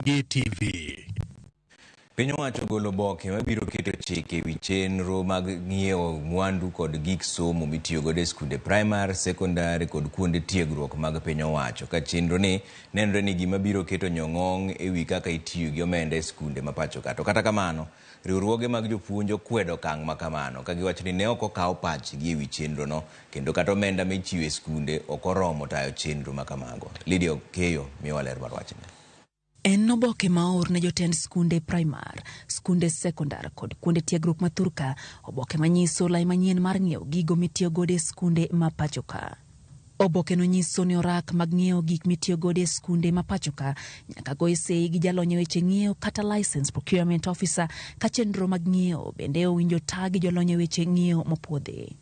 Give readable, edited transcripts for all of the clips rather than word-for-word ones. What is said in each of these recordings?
Ramogi TV. Piny owacho ogolo oboke mabiro keto chike e wi chenro mag ng'iewo mwandu kod gik somo mitiyogodo e skunde primar, sekondari kod kuonde tiegruok mag piny owacho. Ka chenro ni nenore ni gima biro keto nyong'ong' e wi kaka itiyo gi omenda e skunde ma pacho ka. To kata kamano, riwruoge mag jopuonj okwedo okang' ma kamano ka giwacho ni ne ok okaw pachgi e wi chenrono kendo kata omenda michiwo e skunde ok oromo tayo chenro ma kamago. Lydia Okeyo miyowa ler mar wachni. En oboke ma oor ne jotend skunde primar, skunde sekondar kod kuonde tiegruok ma thurka, oboke manyiso lai manyien mar ng'iewo gigo mitiyo godo e skunde ma pachoka. Oboke no nyiso ni orak mag ng'iewo gik mitiyo godo e skunde ma pachoka nyaka goye sei gi jalony e weche ng'iewo kata license procurement officer ka chenro mag ng'iewo bende owinjo ta gi jolony e weche ng'iewo mopuodhi.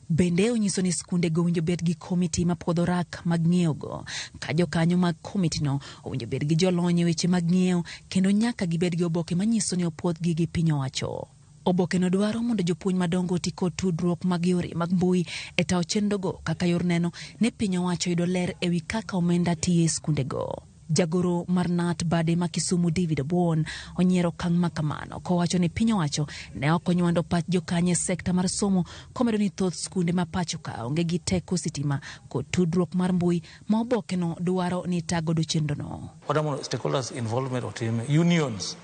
Bende onyiso ni skundego owinjo bed gi komiti mapuodho rak mag ng'iewogo, ka jokanyo mag komitino owinjo bed gi jolony e weche mag ng'iewo kendo nyaka gibed gi oboke manyiso ni opuodhgi gi piny owacho. Obokeno dwaro mondo jopuonj madongo oti kod tudruok mag yore mag mbui e tayo chenrogo kaka yor neno ni piny owacho yudo ler e wi kaka omenda tiyo e skundego. Jagoro mar KNUT bade ma Kisumu David Obuon onyiero okang' ma kamano kowacho ni piny owacho ne ok onywando pach jokanyo e sekta mar somo komedo ni thoth skunde ma pacho ka onge gi teko sitima kod tudruok mar mbui ma obokeno dwaro ni tagodo chenrono. Wadwa mondo stakeholders involvement otim, unions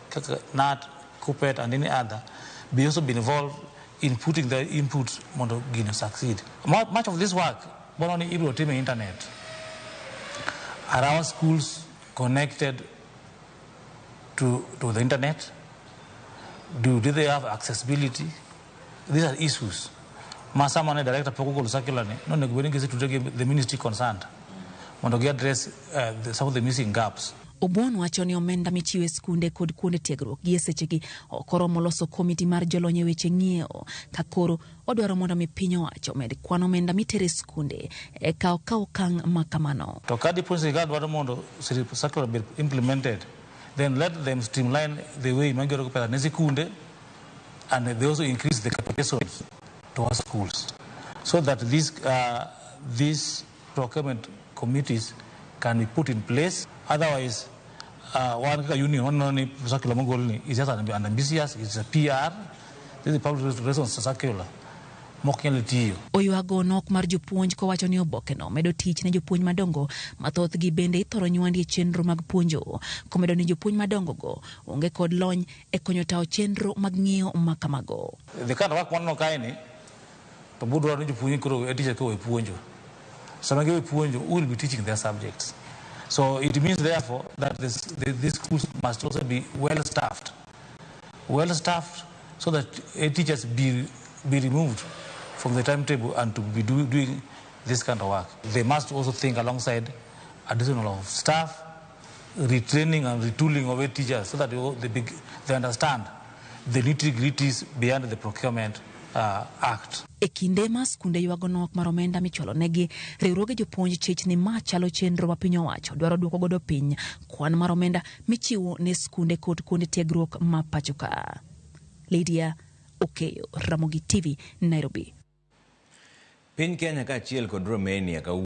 kaka KNUT, KUPPET and any other be also be involved in putting their input mondo gino succeed. Much of this work bono ni ibiro tim e internet. Are our schools connected to the internet? Do they have accessibility? These are issues. Ma sama ne director pok ogolo circular ni, nonego bed ni gisetudre gi the ministry concerned mondo gi address some of the missing gaps. Obuon wacho ni omenda michiwo e skunde kod kuonde tiegruok gi e sechegi ok oromo loso komiti mar jolony e weche ng'iewo ka koro odwaro mondo mi piny owacho omed kwan omenda mitere e skunde eka okaw okang' ma kamano. To ka dipo ni sirikal dwaro mondo circular bed implemented, then let them streamline the way magero pesa ne sikunde and they also increase the capitations to our schools so that these procurement committees can be put in place. Otherwise, one kaka union waneno ni circular mogol ni is just an ambitious, it's a PR, this is public relations circular mok nyal tiyo. Oywago nok mar jopuonj kowacho ni obokeno medo tich ne jopuonj madongo ma thothgi bende ithoro nywandi e chenro mag puonjo. Komedo ni jopuonj madongo go onge kod lony e konyo tayo chenro mag ng'iyo ma kamago. The kind of work waneno kae ni to budwaro ni jopuonj koro e teacher koro e puonjo. Sama giwe puonjo, who will be teaching their subjects? So it means therefore that these schools must also be well staffed. Well staffed so that teachers be removed from the timetable and to be doing this kind of work. They must also think alongside additional of staff, retraining and retooling of teachers so that they understand the nitty-gritties behind the procurement act. E kinde ma skunde ywago nok mar omenda michulo negi, riwruoge jopuonj chich ni ma chalo chenro ma piny owacho dwaro duoko godo piny kwan mar omenda michiwo ne skunde kod kuonde tiegruok ma pacho ka. Lydia Okeyo, Ramogi TV, Nairobi. Piny Kenya kaachiel kod Romania kawuono